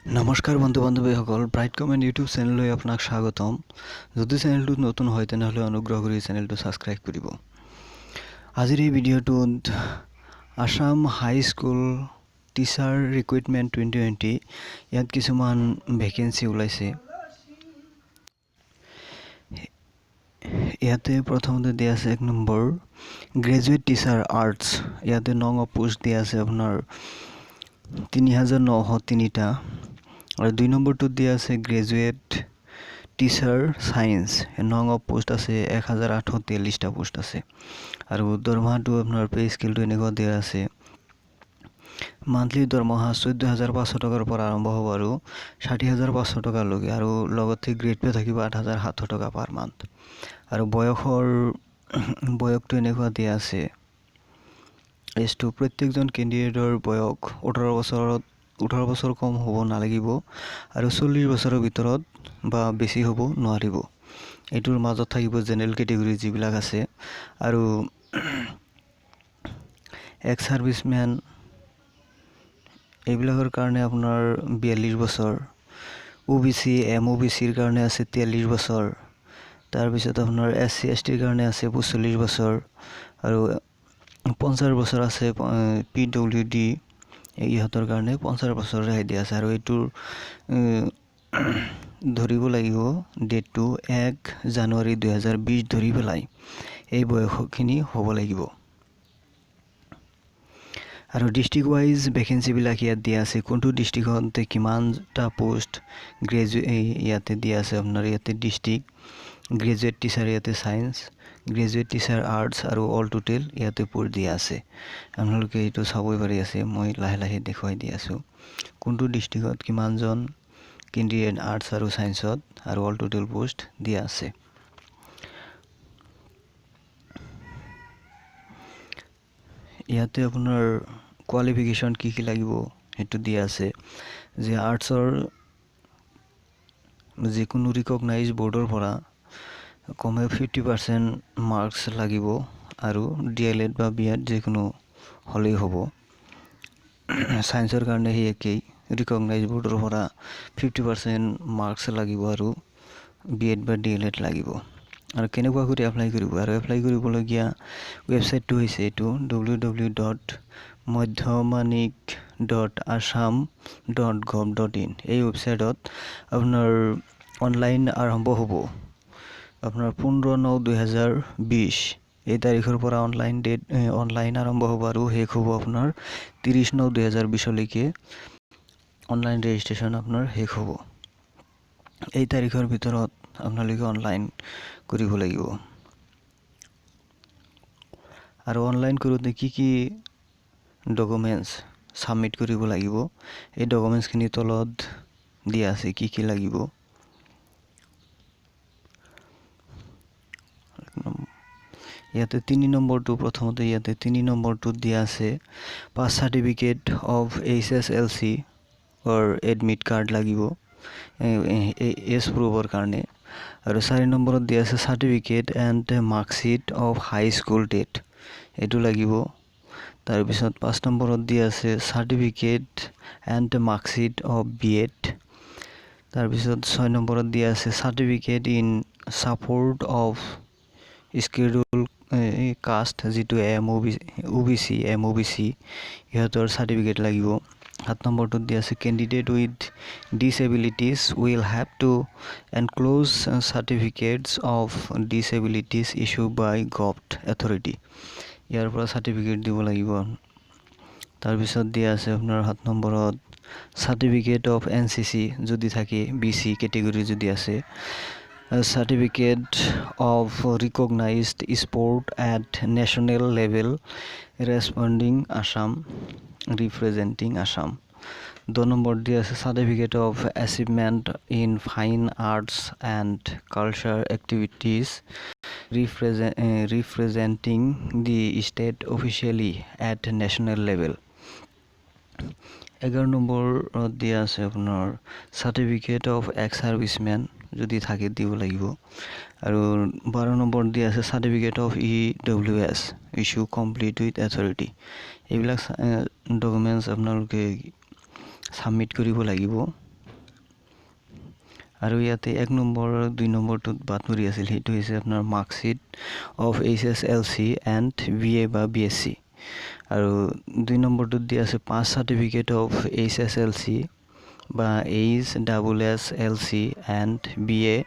নমস্কাৰ বন্ধু বান্ধৱীসকল, bright comment YouTube চেনেললৈ আপোনাক স্বাগতম। যদি চেনেলটোত নতুন হয়, তেনেহ'লে অনুগ্ৰহ কৰি চেনেলটো ছাবস্ক্ৰাইব কৰিব। আজিৰ এই ভিডিঅ'টোত Assam High School Teacher Recruitment 2020, ইয়াত কিছুমান ভেকেঞ্চি ওলাইছে। ইয়াতে প্ৰথমতে দিয়া আছে 1 নম্বৰ গ্ৰেজুৱেট টিচাৰ আৰ্টছ। ইয়াতে নং অফ পোষ্ট দিয়া আছে আপোনাৰ 3903টা। আৰু 2 নম্বৰটোত দিয়া আছে গ্ৰেজুৱেট টিচাৰ ছায়েন্স, নং অফ পোষ্ট আছে 1843টা পোষ্ট আছে। আৰু দৰমহাটো আপোনাৰ পে' স্কেলটো এনেকুৱা দিয়া আছে, মান্থলি দৰমহা 14,500 টকাৰ পৰা আৰম্ভ হ'ব আৰু 60,500 টকালৈকে, আৰু লগতে গ্ৰেড পে' থাকিব 8,700 টকা পাৰ মান্থ। আৰু বয়সটো এনেকুৱা দিয়া আছে, এজটো প্ৰত্যেকজন কেণ্ডিডেটৰ বয়স 18 বছৰ কম হ'ব নালাগিব আৰু 40 বছৰৰ ভিতৰত বা বেছি হ'ব নোৱাৰিব। এইটোৰ মাজত থাকিব জেনেৰেল কেটেগৰী যিবিলাক আছে। আৰু এক্স ছাৰ্ভিচমেন এইবিলাকৰ কাৰণে আপোনাৰ 42 বছৰ, অ' বি চি, এম অ' বি চিৰ কাৰণে আছে 43 বছৰ, তাৰপিছত আপোনাৰ এছ চি, এছ টিৰ কাৰণে আছে 45 বছৰ, আৰু 50 বছৰ আছে পি ডব্লিউ ডি, ইহঁতৰ কাৰণে 50 বছৰ ৰেহাই দিয়া আছে। আৰু এইটোৰ ধৰিব লাগিব ডেটটো 1 জানুৱাৰী 2020 ধৰি পেলাই এই বয়সখিনি হ'ব লাগিব। আৰু ডিষ্ট্ৰিক্ট ৱাইজ ভেকেঞ্চিবিলাক ইয়াত দিয়া আছে, কোনটো ডিষ্ট্ৰিক্টত কিমানটা পোষ্ট গ্ৰেজুৱেট ইয়াতে দিয়া আছে। আপোনাৰ ইয়াতে ডিষ্ট্ৰিক্ট গ্ৰেজুৱেট টিচাৰ, ইয়াতে ছায়েন্স, গ্ৰেজুৱেট টিচাৰ আৰ্টছ আৰু অল টোটেল ইয়াতে পোষ্ট দিয়া আছে। আপোনালোকে এইটো চাবই পাৰি আছে, মই লাহে লাহে দেখুৱাই দি আছোঁ কোনটো ডিষ্ট্ৰিক্টত কিমানজন কেণ্ডিডেট আৰ্টছ আৰু ছায়েন্সত আৰু অল টোটেল পোষ্ট দিয়া আছে। ইয়াতে আপোনাৰ কোৱালিফিকেশ্যন কি কি লাগিব সেইটো দিয়া আছে, যে আৰ্টছৰ যিকোনো ৰিকগনাইজ বৰ্ডৰ পৰা কমেও 50% মাৰ্কছ লাগিব আৰু ডি এল এড বা বি এড যিকোনো হ'লেই হ'ব। ছায়েন্সৰ কাৰণে সেই একেই, ৰিকগনাইজ বৰ্ডৰ পৰা 50% মাৰ্কছ লাগিব আৰু বি এড বা ডি এল এড লাগিব। আৰু কেনেকুৱা কৰি এপ্লাই কৰিব, আৰু এপ্লাই কৰিবলগীয়া ৱেবছাইটটো হৈছে এইটো W W dot Madhyamik dot Assam dot gov dot in. এই ৱেবছাইটত আপোনাৰ অনলাইন আৰম্ভ হ'ব আপোনাৰ 15/9/2020 এই তাৰিখৰ পৰা অনলাইন ডেট অনলাইন আৰম্ভ হ'ব আৰু শেষ হ'ব আপোনাৰ 30/9/2020লৈকে অনলাইন ৰেজিষ্ট্ৰেশ্যন আপোনাৰ শেষ হ'ব। এই তাৰিখৰ ভিতৰত আপোনালোকে অনলাইন কৰিব লাগিব। আৰু অনলাইন কৰোঁতে কি কি ডকুমেণ্টছ ছাবমিট কৰিব লাগিব, এই ডকুমেণ্টছখিনি তলত দিয়া আছে কি কি লাগিব। ইয়াতে 3 নম্বৰটো, প্ৰথমতে ইয়াতে 3 নম্বৰটোত দিয়া আছে pass certificate of H S L C or admit card লাগিব এজ প্ৰুফৰ কাৰণে। আৰু 4 নম্বৰত দিয়া আছে certificate and marksheet of high school date, এইটো লাগিব। তাৰপিছত 5 নম্বৰত দিয়া আছে certificate and marksheet of B Ed. তাৰপিছত 6 নম্বৰত দিয়া আছে certificate in support of schedule caste, যিটো M O B, O B C, M O B C ইহঁতৰ চাৰ্টিফিকেট লাগিব। 7 নম্বৰটোত দিয়া আছে candidate with disabilities will have to enclose certificates of disabilities issue by govt authority, ইয়াৰ পৰা certificate দিব লাগিব। তাৰপিছত দিয়া আছে আপোনাৰ 7 নম্বৰত certificate of N C C যদি থাকে, বি চি কেটেগৰী যদি আছে, certificate of recognised sport at national level responding Assam, representing Assam. 2 number দিয়া আছে certificate of achievement in fine arts and culture activities representing the state officially at national level. 11 নম্বৰত দিয়া আছে আপোনাৰ certificate of x servicemen যদি থাকে দিব লাগিব। আৰু 12 নম্বৰত দিয়া আছে certificate of E W S issue complete with authority. এইবিলাক ডকুমেণ্টছ আপোনালোকে ছাবমিট কৰিব লাগিব। আৰু ইয়াতে 1 নম্বৰ, 2 নম্বৰটোত বাদ পৰি আছিল, সেইটো হৈছে আপোনাৰ marksheet of HSLC and BA বা বিএছচি। আৰু 2 নম্বৰটোত দিয়া আছে পাছ চাৰ্টিফিকেট অফ এইচএছএলচি বা HSSLC and BA,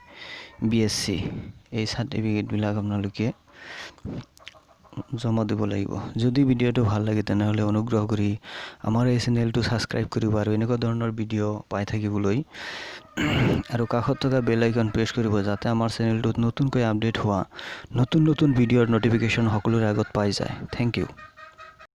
BSc. এই চাৰ্টিফিকেটবিলাক আপোনালোকে জমা দিব লাগিব। যদি ভিডিঅ'টো ভাল লাগে, তেনেহ'লে অনুগ্ৰহ কৰি আমাৰ এই চেনেলটো ছাবস্ক্ৰাইব কৰিব আৰু এনেকুৱা ধৰণৰ ভিডিঅ' পাই থাকিবলৈ আৰু কাষত থকা বেল আইকন প্ৰেছ কৰিব, যাতে আমাৰ চেনেলটোত নতুনকৈ আপডেট হোৱা নতুন নতুন ভিডিঅ'ৰ ন'টিফিকেশ্যন সকলোৰে আগত পাই যায়। Thank you.